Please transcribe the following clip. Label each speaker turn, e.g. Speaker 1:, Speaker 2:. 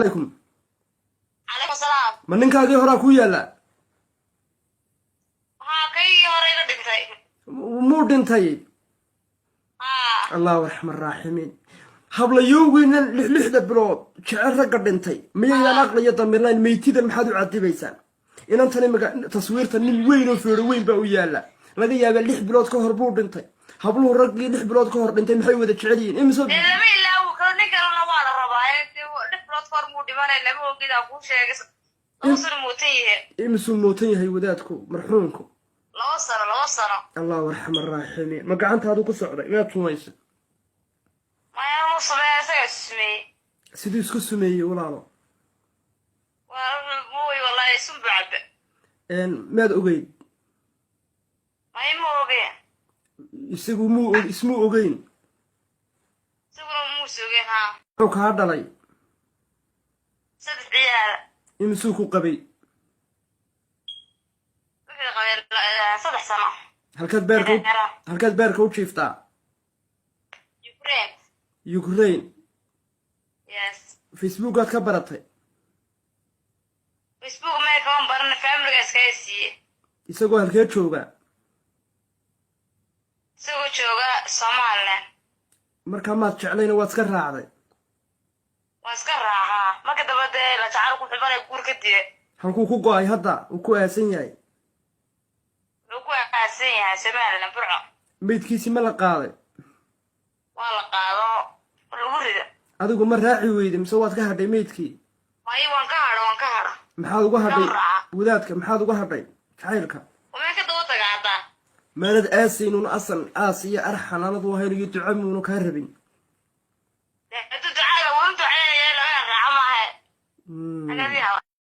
Speaker 1: Calaykum.
Speaker 2: Calaykum salaam.
Speaker 1: Ma ninkaagii horaa ku yaalla?
Speaker 2: Haa, kaygii hore iga dhintay.
Speaker 1: Muu dhintay?
Speaker 2: Haa.
Speaker 1: Allahu raxman raaximiin. Hablayowgiina lixlixda bilood jecel ragga dhintay, miyaydaan aqli iyo damiir lahayn? Meytidan maxaad u cadibaysaan? Inantan imika taswiirta nin weyn oo feero weyn baa u yaalla. Laga yaabaa 6 bilood ka hor buu dhintay. Habluhu raggii 6 bilood ka hor dhintay maxay wada jecel yihiin? Imise
Speaker 2: Dee lama ilaawo karo, nin kalena waa la rabaa. Dee 6 bilood ka hor muu dhimanay, lama ogid, aan kuu sheegay, 2 sano muutan yahe.
Speaker 1: Imisuu mootan yahay wadaadku, marxuumku?
Speaker 2: 2 sano, 2 sano.
Speaker 1: Allahu arxam araaximiin. Ma gacantaadu ku socday? Miyaad sumaysa?
Speaker 2: Maya, muu sameeya, isagaa isu sameeyey.
Speaker 1: Siduu isku sumeeyey, walaalo?
Speaker 2: Waa wuy, wallahi sun buu cabbe.
Speaker 1: Miyaad ogeyd?
Speaker 2: Maya, ma ogeen.
Speaker 1: Isagu muu ismuu ogeyn?
Speaker 2: Isaguna muus ogeen, haa.
Speaker 1: Muxuu kaa dhalay?
Speaker 2: Saddex ciyaala.
Speaker 1: Imisuu ku qabay?
Speaker 2: Wuxuu qabay 3 sano.
Speaker 1: Halkaad beerka u jiiftaa?
Speaker 2: Ukraine.
Speaker 1: Ukraine?
Speaker 2: Yes.
Speaker 1: Facebookaad ka baratay?
Speaker 2: Facebook may kaban barana, familiga iskaga siiye.
Speaker 1: Isagoo halkee jooga?
Speaker 2: Isagoo jooga Somaliland.
Speaker 1: Markaa maad jeclayna, waad iska raacday?
Speaker 2: Waan iska raacaa. Marka daba dee la jacayl ku xibanay, guur ka dibe.
Speaker 1: Halkuu ku go'ay hadda uu ku aasan yahay?
Speaker 2: Wuxuu ku aasan yahay Somaliland, Burco.
Speaker 1: Meydkiisi ma la qaaday?
Speaker 2: Waa la qaado, lagu rida.
Speaker 1: Adigu ma raaci weyday mise waad ka hadhay meydkii?
Speaker 2: May, waan ka hadho, waan ka hadho.
Speaker 1: Maxaad uga hadhay?
Speaker 2: Kan raaca.
Speaker 1: Wadaadka maxaad uga hadhay jacaylka?
Speaker 2: Wameen ka daba taga haddaa.
Speaker 1: Maanad aasaynuun asan aas iyo arxan anadu ahayn iyo duca muunu kaa rabin?
Speaker 2: Dee hadduu ducada waan duceynaya, lamana raaco maahe.